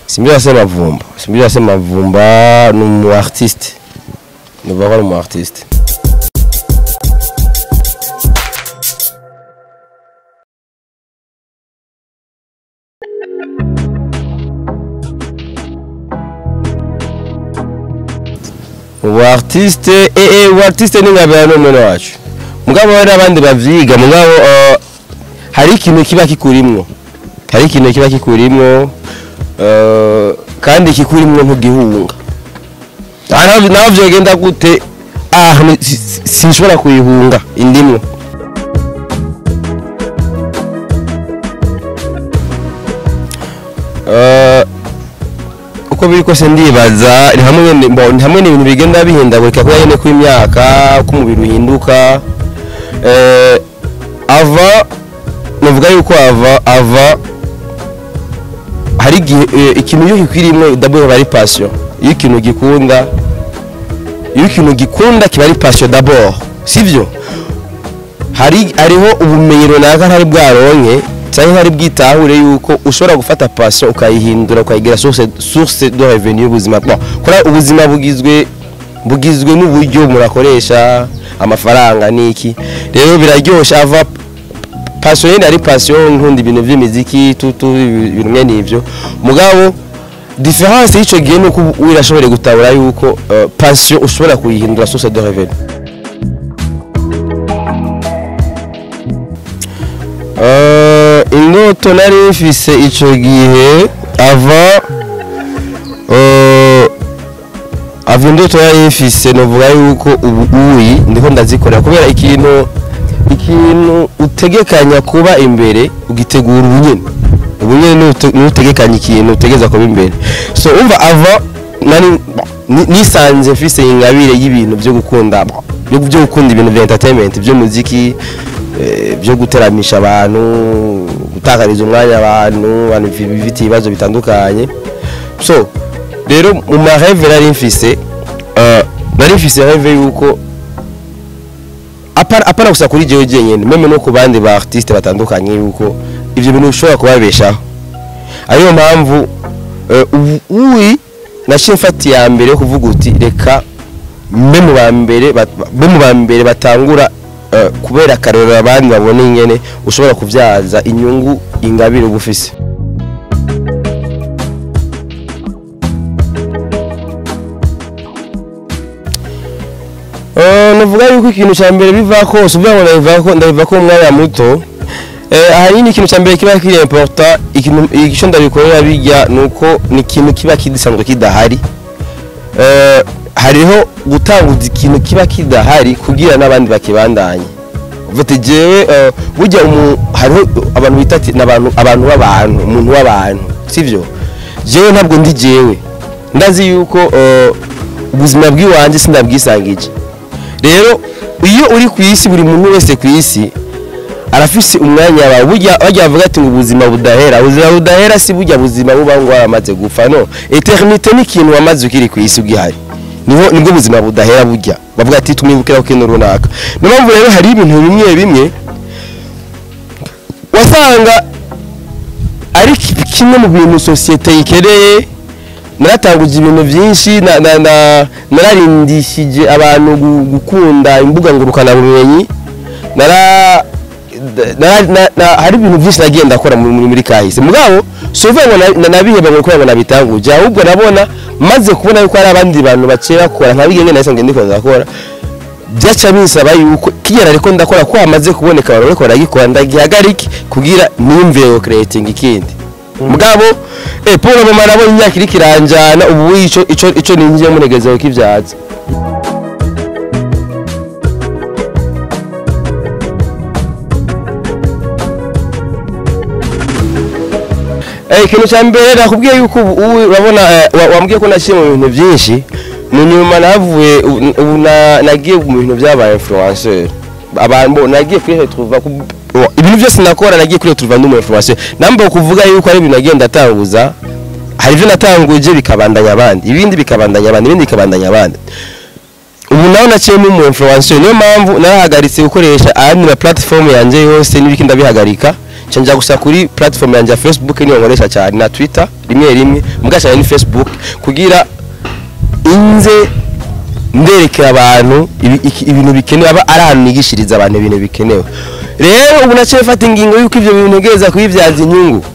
Simbi ya Semavumba. Simbi ya Semavumba ni umu artiste. Nuvuga ko ari umu artiste. Ubu artiste ubu artiste ni ngabera n'umwe wacu. Mugabo hari abandi bavyiga, mugabo hari ikintu kiba kikurimwo. Hari ikintu kiba kikurimwo kandi kikurimwo ntugihunga. Naho vyogenda gute, sinshobora kuyihunga indimwo. Uko biri kose ndibaza ni hamwe n'ibintu bigenda bihindagurika kubera nyene kw'imyaka, ko umubiri uhinduka. Ava novuga yuko ava hari ikintu iyo kikwirimwo d'abord bari passion. Iyo ikintu gikunda, iyo ikintu gikunda kiba ari passion d'abord, sivyo? Hariho ubumenyi runaka ntari bwaronke cyangwa hari bwitahure yuko ushobora gufata passion ukayihindura ukayigira source de revenu y'ubuzima. Bon, kora ubuzima bugizwe n'uburyo murakoresha amafaranga niki. Rero biraryosha ava passion yindi ari passion nkunda ibintu by'imiziki tutu ibintu mwene ivyo. Mugabo différence y'ico gihe nuko wirashobora gutabura yuko passion ushobora kuyihindura source de revenu. Indoto nari mfise ico gihe ava indoto nari mfise novuga yuko ubu uyi ndiko ndazikorera kubera ikintu utegekanya kuba imbere ugitegura ubunyene. Ubunyene nutegekanya ikintu utegeza kuba imbere. So umva ava nari nisanze mfise ingabire y'ibintu byo gukunda, byo gukunda ibintu bya entertainment, byo muziki, byo guteramisha abantu, gutakariza umwanya abantu bifite ibibazo bitandukanye. So rero mu ma rêve nari mfise rêve yuko apara gusa kuri jewe jenyene, meme no ku bandi ba artiste batandukanye yuko ivyo bintu ushobora kubabeshaho. Ariyo mpamvu uwi naciye mfata iya mbere yo kuvuga uti reka mbe mu ba mbere batangura kubera akarorero abandi babone ingene ushobora kuvyaza inyungu ingabire ubufise. Navuga yuko ikintu ca mbere bivako, uvuga ngo ndabivako umwanya muto. Ahanini ikintu ca mbere kiba kiri important, ikintu ico ndabikorera bijya nuko ni ikintu kiba kidisanzwe kidahari. Hariho gutanguza ikintu kiba kidahari kugira n'abandi bakibandanye. Ufite jewe burya hariho abantu bita ati n'abantu abantu b'abantu, umuntu w'abantu, sivyo? Jewe ntabwo ndi jewe. Ndazi yuko ubuzima bw'iwanje sindabwisangije. Rero iyo uri ku isi, buri muntu wese ku isi arafise umwanya wawe. Burya bajya bavuga ati ngo ubuzima budahera, ubuzima budahera si burya buzima buba ngo waramaze gupfa, no. Eternité ni ikintu wamaze ukiri ku isi ugihari. Niho nibwo buzima budahera burya. Bavuga ati tumwibukira ku kintu runaka. Niyo mpamvu rero hari ibintu bimwe bimwe wasanga ari kimwe mu bintu société ikereye. Naratanguje ibintu byinshi, nararindishije abantu gukunda imbuga ngurukana bumenyi. Hari ibintu byinshi nagiye ndakora muri kahise. Mugabo so uvuga ngo nabiheba ngo kubera ngo nabitanguje, ahubwo nabona maze kubona yuko hari abandi bantu bakera bakora nkabigenge nahise ngende ndiko ndakora. Byaca binsaba yuko kigera ariko ndakora ko hamaze kuboneka abantu bariko baragikora ndagihagarike kugira nimve creating ikindi. Mugabo Paul mama nabonye imyaka iri kiranjana ubu ico ninjiye munegezeho kivyaza. Ikintu ca mbere nakubwiye yuko ubu urabona wambwiye ko naciye mu bintu byinshi. Mu nyuma navuye ubu nagiye mu bintu by'aba influenceur. Abantu nagiye kuri retrouver ibintu byose nakora, nagiye kuri retrouver ndi mu influenceur. Namba kuvuga yuko ari ibintu nagiye ndatanguza, hari ibyo natanguje bikabandanya abandi, ibindi bikabandanya abandi, ibindi bikabandanya abandi. Ubu naho naciye mu influenceur, niyo mpamvu narahagaritse gukoresha ayandi ma platform yanje yose n'ibiki ndabihagarika. Nca gusa kuri platform yanjye ya Facebook, niyo nkoresha cyane, na Twitter rimwe rimwe, muga cyane ni Facebook, kugira inze nderekera abantu ibintu bikenewe, aba ari ahantu nigishiriza abantu ibintu bikenewe. Rero ubu naciye mfata ingingo yuko ivyo bintu ntegereza kubibyaza inyungu.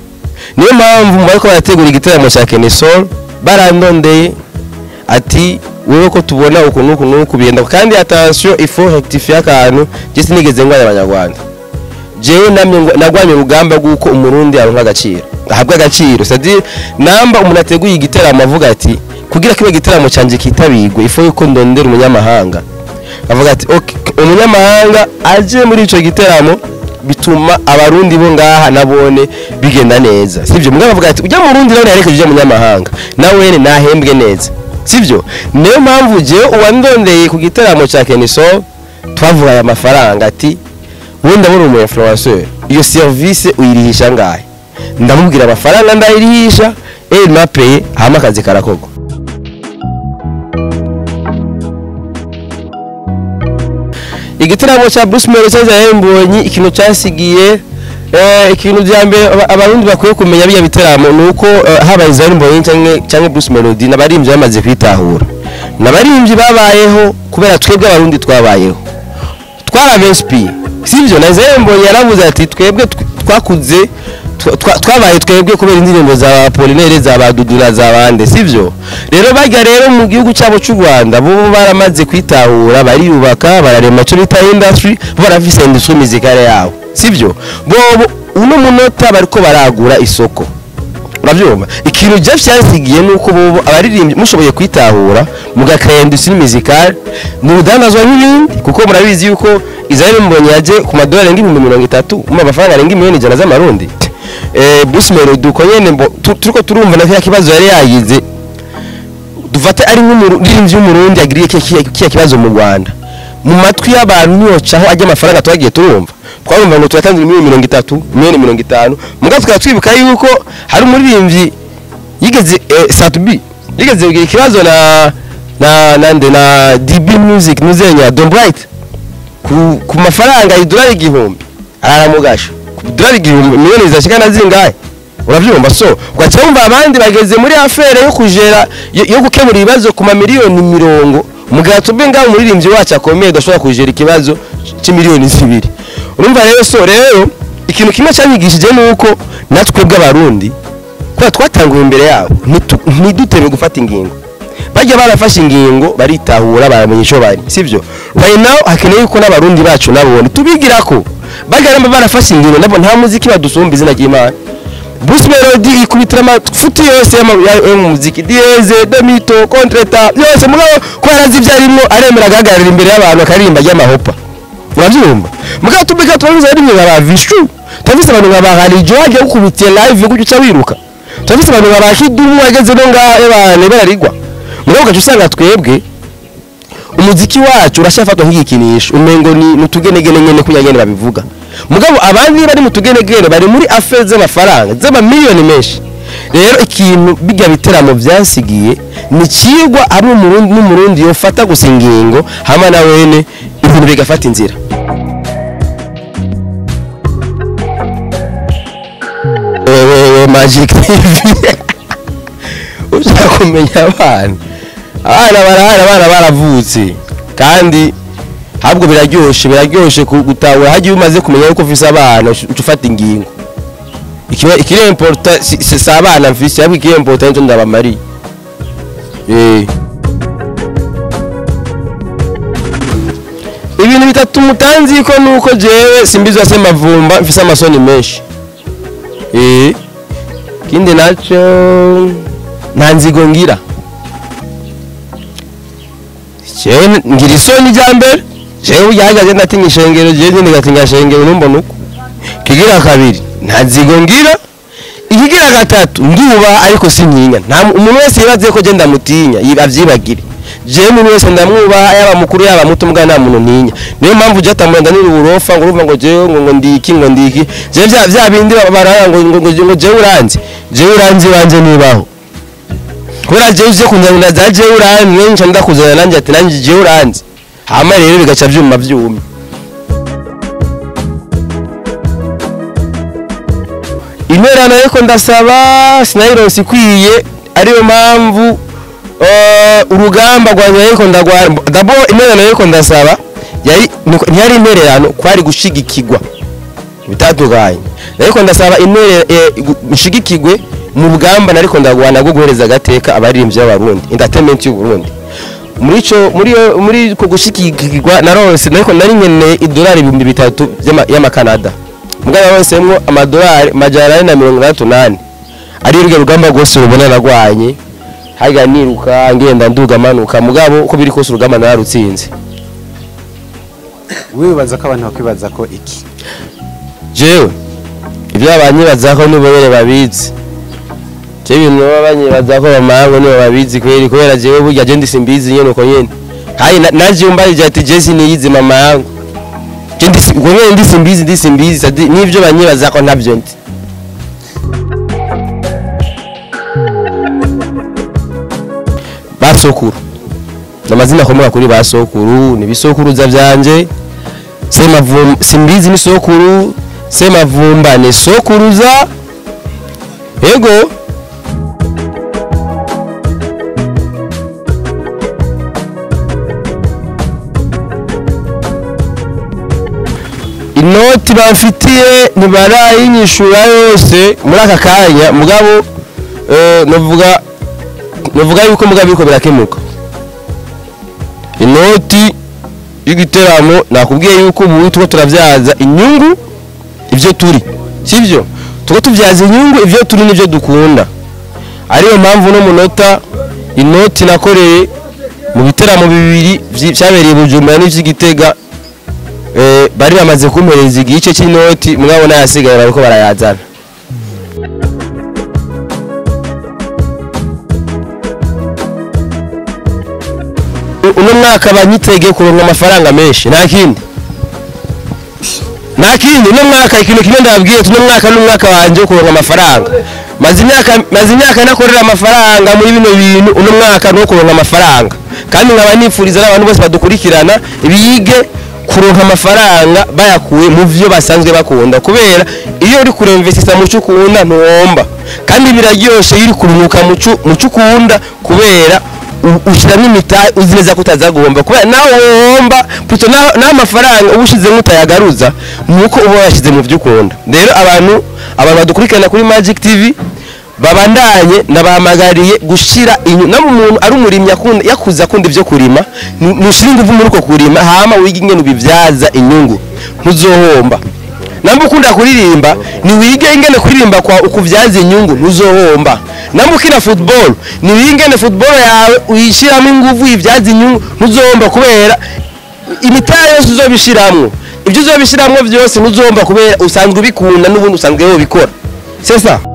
Niyo mpamvu mu bariko barategura igitaramo cya Kenny Sol barandondeye ati wewe ko tubona uku nuku nuku bigenda. Kandi attention, il faut rectifier akantu: je sinigeze ngwanya Abanyarwanda. Jewe namye nagwanye urugamba rw'uko Umurundi aronka agaciro, ahabwa agaciro, c'est-à-dire namba umuntu ateguye igiteramo avuga ati kugira kibe igiteramo canje kitabigwe, il faut yuko ndondera umunyamahanga, avuga ati okay, umunyamahanga aje muri ico giteramo bituma Abarundi bo ngaha nabone bigenda neza, sivyo? Mugabo avuga ati ujya mu Burundi nawe yarekeje ujya munyamahanga nawene nahembwe neza, sivyo? Niyo mpamvu jewe uwandondeye ku giteramo ca Kenny Sol twavugaye amafaranga, ati wowe ndabona umu influenceur, iyo service uyirihisha ngahe? Ndamubwira amafaranga ndayirihisha, et il m'a payé, hama akazi karakorwa. Igitaramo cya Bruce Melody cyazaye Mbonyi, ikintu cyasigiye, ikintu bya mbere Abarundi bakwiye kumenya biya biteramo ni uko habaye Israel Mbonyi canke Bruce Melody, n'abaririmbyi bamaze kwitahura, n'abaririmbyi babayeho kubera twebwe Abarundi twabayeho, twarabenspiye, sivyo? Na Israel Mbonyi yaravuze ati twebwe twakuze, twabaye twebwe kubera indirimbo za Apollinaire, za Badudura, za bande, sivyo? Rero bajya rero mu gihugu cyabo cy'u Rwanda, bo baramaze kwitahura, bariyubaka, bararema cyo bita industry, bo barafise industry musicale yabo, sivyo? Bo uno munota bariko baragura isoko, urabyumva? Ikintu Jeff cyansigiye nuko bobo abaririmbyi mushoboye kwitahura mugakaya industry musicale mu rudandazwa n'ibindi, kuko murabizi yuko Israel Mbonyi yaje ku madolari arenga 30,000, mu mafaranga arenga 100,000,000 z'amarundi. Bruce Melody uko nyene turiko turumva na kiriya kibazo yari yagize, dufate ari nk'umuririmbyi w'Umurundi agiriye kiya kibazo mu Rwanda, mu matwi y'abantu niyocaho ajya amafaranga twagiye turumva, twarumva ngo turatanze 30 miliyoni, 50 miliyoni. Muga tukaba twibuka yuko hari umuririmbyi yigeze, Sat-B, yigeze kugira ikibazo na nande, na DB Music nuzenya Don Bright, ku mafaranga idolari 1000, araramugasha ku dolari 1000, miliyoni zashika na zingahe, uravyumva? So ugaca wumva abandi bageze muri affaire yo kujera yo gukemura ibibazo ku mamiliyoni mirongo, mugabo tube ngaho umuririmbyi wacu akomeye udashobora kujera ikibazo c'imiliyoni 2, urumva rero? So rero ikintu kimwe cyanyigishije ni uko natwe bw'Abarundi, kubera twatanguye imbere yabo, ntidutebe gufata ingingo. Bajya barafashe ingingo, baritahura, baramenya ico bari, sivyo? Right now hakeneye yuko n'Abarundi bacu nabone tubigira ko bajya nabo barafashe ingingo, nabo nta muziki badusumba, izina ry'Imana. Bruce Melody ikubitira amafuti yose yo mu muziki, dièse, demi-ton, contretemps yose, mugabo ko yarazi ibyo arimo, aremera agahagarara imbere y'abantu akaririmba ry'amahopa, urabyumva? Mugabo tubika turabizi ari nka ba Vishu, turafise abantu nka ba Harijo wagiye gukubitiye live gutyo uca wiruka, turafise abantu nka ba Kidumu wageze no ngaha abantu bararigwa. Mugabo ugaca usanga twebwe umuziki wacu urashafatwa nk'igikinisho, umengo ni nutugenegene nyene kunya nyene babivuga. Mugabo abandi bari mu tugenegene bari muri affaires z'amafaranga z'amamiliyoni menshi. Rero ikintu bijya biteramo byansigiye ni cigwa hamwe Umurundi n'Umurundi yofata gusa ingingo, hamwe na wene ibintu bigafata inzira. Wewe Magic TV, ushaka kumenya abana? Abana barahari, abana baravutse, kandi ahubwo biraryoshe gutahura hagiye umaze kumenya yuko ufise abana, uca ufata ingingo. Ikiri important si abana mfise, ahubwo ikiri important nico ndabamariye. Ibintu bitatu mutanzi ko nuko jewe simbizwa se mavumba, mfise amasoni menshi. Ikindi naco, nta nzigo ngira. Jewe ngira isoni rya mbere, jewe yahagaze ndatinya ishengero, jewe nyine ngatinya shengero numbona uko. Kigira kabiri, nta nzigo ngira. Ikigira gatatu, nduba ariko sinyinya. Nta umuntu wese yibaze ko je ndamutinya, avyibagire. Jewe umuntu wese ndamwubaha, yaba mukuru yaba muto, mbwa nta muntu ntinya. Niyo mpamvu je atamuranda niri uburofa ngo urumva ngo jewe ngo ndiki, ngo ndiki. Jewe vya bindi barara ngo jewe uranzi. Jewe uranzi wanje nibaho. Kubera jewe uze kunzanira za jewe uranzi, nca ndakuzanira nanjye ati nanjye jewe uranzi. Hama rero bigaca vyuma vyumye. Intererano ariko ndasaba sinayironse ikwiye, ariyo mpamvu urugamba rwanjye ariko ndagwa. D'abord intererano ariko ndasaba yari ntiyari intererano, kwari gushigikirwa bitandukanye. Ariko ndasaba nshigikirwe mu rugamba nariko ndagwana bwo guhereza agateka abaririmbyi b'Abarundi, entertainment y'u Burundi. Muri ico muri ko gushigikirwa naronse, nariko nari nkeneye idolari 3000 y'amakanada, mugabo naronsemwo amadolari 464, ari urwo rugamba rwose rubona narwanye, harya niruka ngenda nduga manuka, mugabo uko biri kose urugamba nararutsinze. Wibaza ko abantu bakwibaza ko iki? Jewe ibyo abanyibaza ko nibo bere babizi. Jewe ibintu baba banyibaza ko bamanga nibo babizi kweri, kubera jewe burya je ndi simbizi nyene uko nyene. Hayi naje umbarije ati je siniyizi mama yangu. Je ndi uko nyene ndi simbizi, ndi simbizi n'ivyo banyibaza ko ntavyo ndi. Basokuru. Namazina akomoka kuri basokuru, ni bisokuruza vyanje. Semavumba simbizi ni sokuru, Semavumba ni sokuruza. Ego. Inoti bafitiye ntibarayinyishura yose muri aka kanya, mugabo novuga yuko mugabo yuko birakemuka. Inoti y'igiteramo nakubwiye yuko ubu tuko turavyaza inyungu ivyo turi, sivyo? Tuko tuvyaza inyungu ivyo turi nivyo dukunda. Ariyo mpamvu no munota inoti nakoreye mu biteramo bibiri vyabereye Bujumbura n'ivy'Igitega, bari bamaze kumpereza igice c'inoti, mugabo nayasigaye bariko barayazana. Uno mwaka banyitege kuronka amafaranga menshi, nta kindi. Nta kindi, uno mwaka ikintu kimwe ndababwiye, uno mwaka n'umwaka wanje kuronka amafaranga. Maze imyaka nakorera amafaranga muri bino bintu, uno mwaka no kuronka amafaranga. Kandi nkaba nifuriza n'abantu bose badukurikirana bige kuronka amafaranga bayakuye mu vyo basanzwe bakunda, kubera iyo uri kurinvestisa mu cyo ukunda ntuhomba. Kandi biraryoshe iyo uri kuruhuka mu cyo ukunda, kubera ushyiramo imitahe uzi neza ko utaza guhomba, kubera nawe wohomba puto n'amafaranga uba ushize nk'utayagaruza nuko uba wayashyize mu byo ukunda. Rero abantu badukurikirana kuri Magic TV babandanye, nabahamagariye gushira inyuma. Naho umuntu ari umurimyi yakuze akunda ibyo kurima, nushira ingufu muri uko kurima, hama wige ingene ubibyaza inyungu, ntuzohomba. Namba ukunda kuririmba, ni wige ingene kuririmba kwa ukuvyaza inyungu, ntuzohomba. Namba ukina football, ni wige ingene football yawe uyishiramo ingufu ivyaza inyungu, ntuzohomba, kubera imitahe yose uzobishiramwo, ivyo uzobishiramwo vyose ntuzohomba, kubera usanzwe ubikunda n'ubundi usanzwe wobikora. C'est ça.